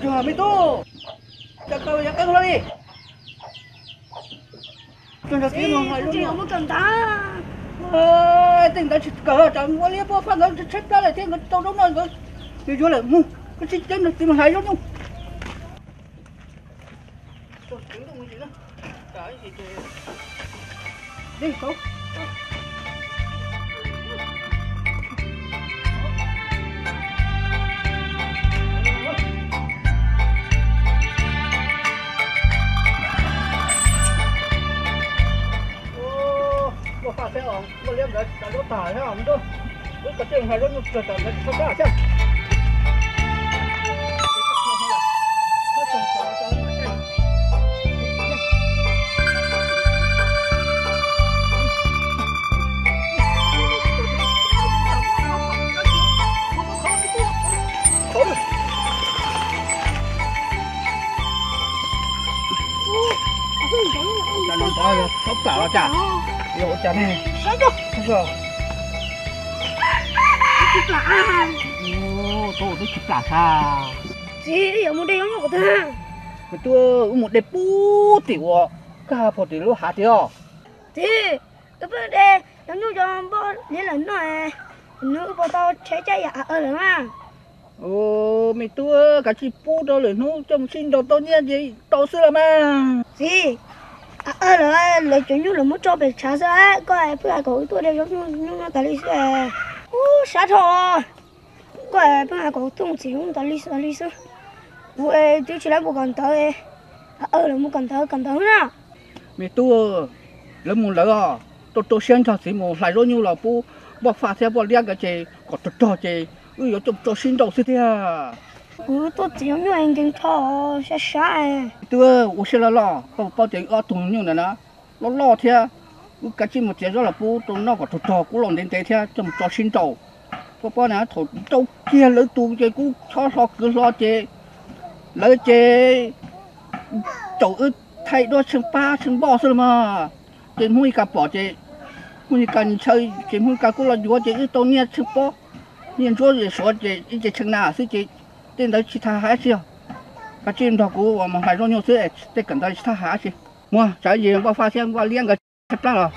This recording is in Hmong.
Me tub, cas kawg yuav qeeb hlo li. Tsis yog muab kawm ntawv. Tej ntawd tsis kawm, tsam ua liab pab faj ntawd tshaib plab lawm thiab nkawd tau zaub noj nkawd yuav yuav lawm mus, koj tsis ceeb no txiv mus hlais zaub nyuj. Muaj faj thiab os, muaj liab ntawd tau zaub tag thiab os. Wb kov tej hlais zaub nyuj tag tam ntawd tsis txhob kab thiab. Txhob plam los cas, yog ua cas ne? Tub twb tsis plam tag. Txiv, wb yuav mus de zaub nyuj qhov twg? Nws twb wb mus de puag tim uas kab phom tim lub hav tiag os. Txiv, wb pheej de zaub nyuj coj npoj liab lawm noj, hnub wb puas tau tsheb caj yam av lawm na? Me tub, kav tsij pub rau lwm hnub coj mus sib nraus tau nyiaj ces tau xwb los mas. Txiv, av lawm, lawv cov nyuj lawv muab tso pem tshav xwb, koj pheej hais kom wb tuaj de zaub nyuj noj tas li xwb. Ub, sab dhau, koj pheej hais kom wb tuaj mus txiv zaub tas li tas li xwb. Kuv twb tsis lawv mus kawm ntawv, av lawv mus kawm ntawv kawm ntawv na. Me tub, lawv mus lawv os, rau rau siab nrog txiv mus hlais zaub nyuj los pub npoj faj thiab npoj liab nkawd ces kom rog rog ces wb yuav coj mus tso sib nraus xwb tiag. Kuv tuaj txiv zaub nyuj nkees dhau, sab sab. Me tub, ua siab loj loj, koj paub tias wb ob tug nyuj ntawd na, loj loj thiab, wb kav tsij mus txiav zaub los pub rau noj kom rog rog kuv los ntev ntev thiab coj mus tso sib nraus. Koj paub na, thaum nrau kiag lawv tus ces kuv chob hlo kwv hlo ces lawv ces caum wb thaij duab tsheej pab tsheej npoj xwb los mas. Ces Hmoob Yig Kas pom ces Hmoob Yig Kas ntshaw ces Hmoob Yig Kas kuj los yuav ces wb tau nyiaj tsheej pob, nyiaj ntsuab suav ces ib ce tsheej na xwb ces tej ntawd tsis tas hais dab tsi os. Kav tsij nrog kuv mus hlais zaub nyuj xwb, tej kawm ntawv tsis tas hais dab tsi. Muaj tsam ces npoj faj thiab npoj liab nkawd tshaib plab los